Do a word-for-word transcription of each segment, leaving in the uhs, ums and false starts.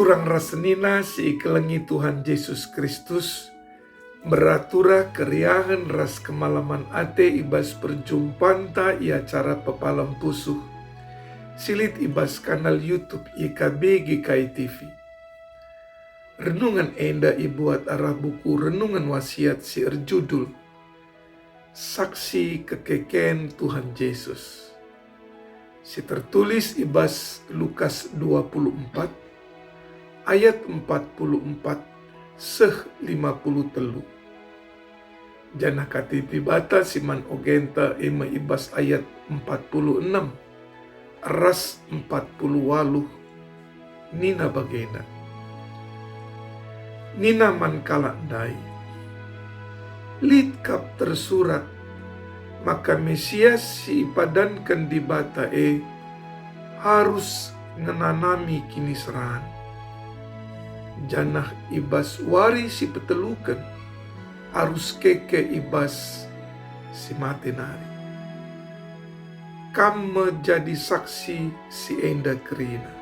Turang ras senina si ikelengi Tuhan Jesus Kristus, meratura keriahen ras kemalemen ate i bas perjumpanta i acara Pepalem Pusuh, si lit i bas kanal YouTube Y K B G K I T V. Renungen enda ibuat arah buku Renungen Wasiat si erjudul Saksi Kekeken Tuhan Jesus, si tertulis i bas Lukas dua puluh empat ayat empat puluh empat seh lima puluh telu. Janah kata Dibata si man ogenta e me i bas ayat empat puluh enem ras empat puluh waluh, nina bagenda, nina man kalak ndai, "Lit kap tersurat maka Mesias si ipadanken Dibata e arus ngenanami kiniseran, janah i bas wari si peteluken arus keke i bas si mate nari. Kam me jadi saksi si enda kerina."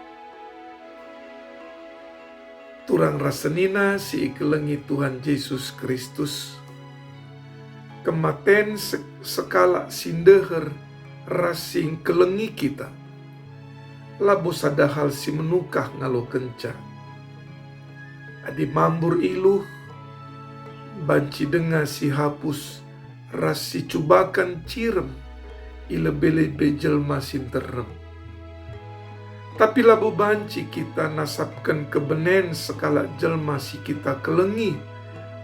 Turang ras senina si ikelengi Tuhan Jesus Kristus, kematen se-, sekalak si ndeher ras si ngkelengi kita, labo sada hal si menukah ngalokenca. Adi mambur iluh, banci denga si hapus ras si cubaken cirem i lebe-lebe jelma si nterem. Tapi labo banci kita nasapken kebenen sekalak jelma si kita kelengi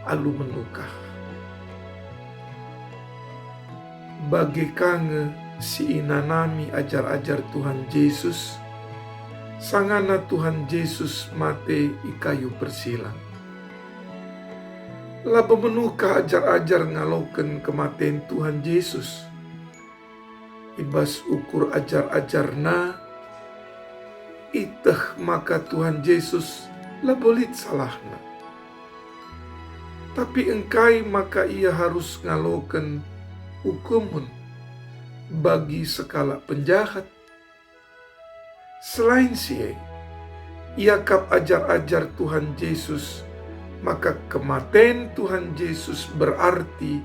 alu menukah. Bage ka nge si inanami ajar-ajar Tuhan Jesus, sangana Tuhan Jesus mate i kayu persilang. Labo menukah ajar-ajar ngaloken kematen Tuhan Jesus. I bas ukur ajar-ajarNa, iteh maka Tuhan Jesus labo lit salahNa. Tapi engkai maka Ia arus ngaloken ukumen bagi sekalak penjahat? Selain si e, iakap ajar-ajar Tuhan Jesus maka kematen Tuhan Jesus berarti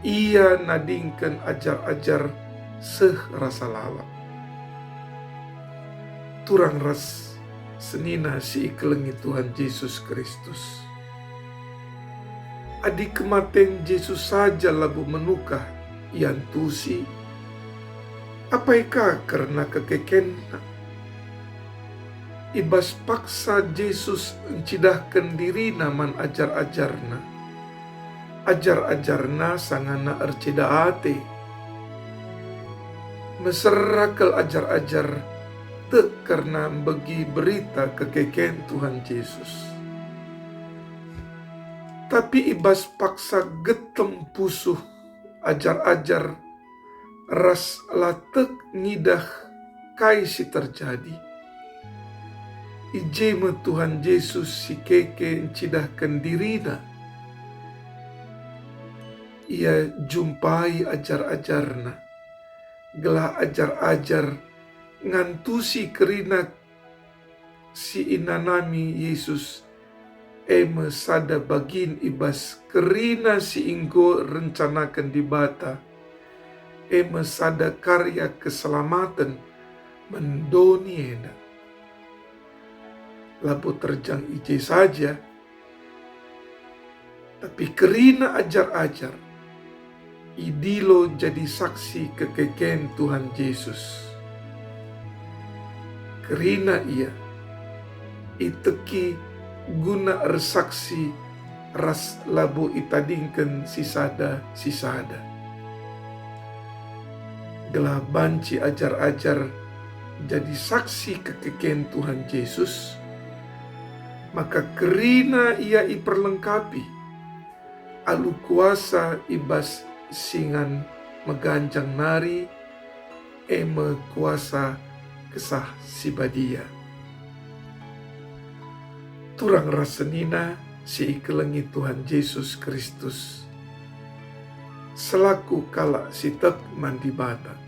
Ia nadingken ajar-ajar seh rasa lalap. Turang ras senina si ikelengi Tuhan Jesus Kristus. Adi kematen Jesus saja labo menukah iantusi, apai ka kerna kekekenNa? I bas paksa Jesus ncidahken diriNa man ajar-ajarNa, ajar-ajarNa sangana erceda ate. Mesera kal ajar-ajar tek kerna mbegi berita kekeken Tuhan Jesus. Tapi i bas paksa getem pusuh ajar-ajar ras la tek ngidah kai si terjadi. I je me Tuhan Jesus si keke ncidahken diriNa. Ia jumpai ajar-ajarNa, gelah ajar-ajar ngantusi kerina si inanami Jesus, e me sada bagin i bas kerina si enggo rencanaken Dibata, e me sada karya keselamaten man doni enda. Labo terjang i je saja, tapi kerina ajar-ajar idilo jadi saksi kekeken Tuhan Jesus. Kerina ia iteki guna ersaksi ras labo itadingken sisada-sisada. Gelah banci ajar-ajar jadi saksi kekeken Tuhan Jesus, maka kerina ia iperlengkapi alu kuasa i bas singan meganjang nari, e me kuasa Kesah Si Badia. Turang ras senina si ikelengi Tuhan Jesus Kristus, selaku kalak si tek man Dibata,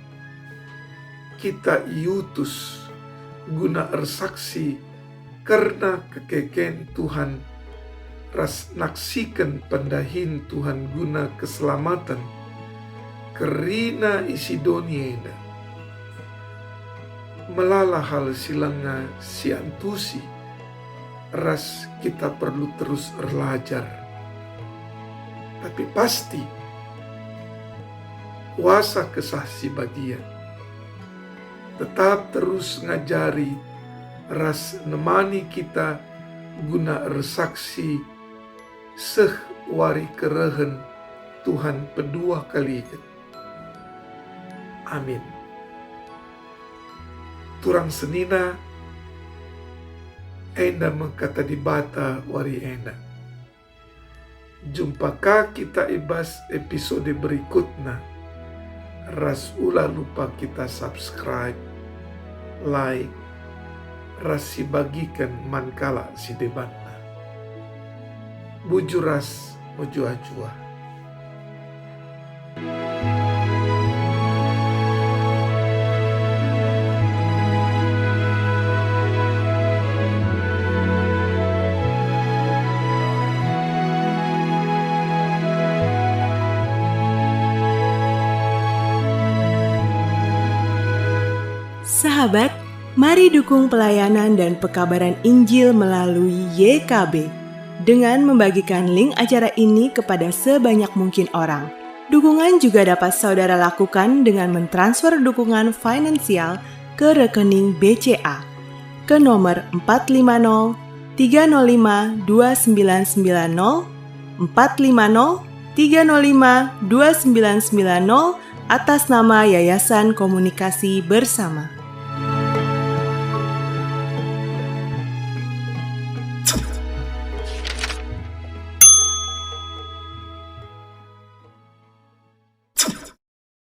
kita iutus guna ersaksi kerna kekeken Tuhan ras naksiken pendahin Tuhan guna keselamaten, kerina isi doni enda. Melala hal si langa siantusi, ras kita perlu terus erlajar. Tapi pasti, kuasa Kesah Si Badia tetap terus ngajari ras nemani kita guna ersaksi seh wari kerehen Tuhan pedua kaliken. Amin. Turang senina, enda me kata Dibata wari enda. Jumpa ka kita i bas episode berikutna. Ras ula lupa kita subscribe, like, ras sibagiken man kalak si debanna. Bujur ras mejuah-juah. Sahabat, mari dukung pelayanan dan pekabaran Injil melalui Y K B dengan membagikan link acara ini kepada sebanyak mungkin orang. Dukungan juga dapat saudara lakukan dengan mentransfer dukungan finansial ke rekening B C A ke nomor empat lima nol tiga nol lima dua sembilan sembilan nol, empat lima nol tiga nol lima dua sembilan sembilan nol, atas nama Yayasan Komunikasi Bersama.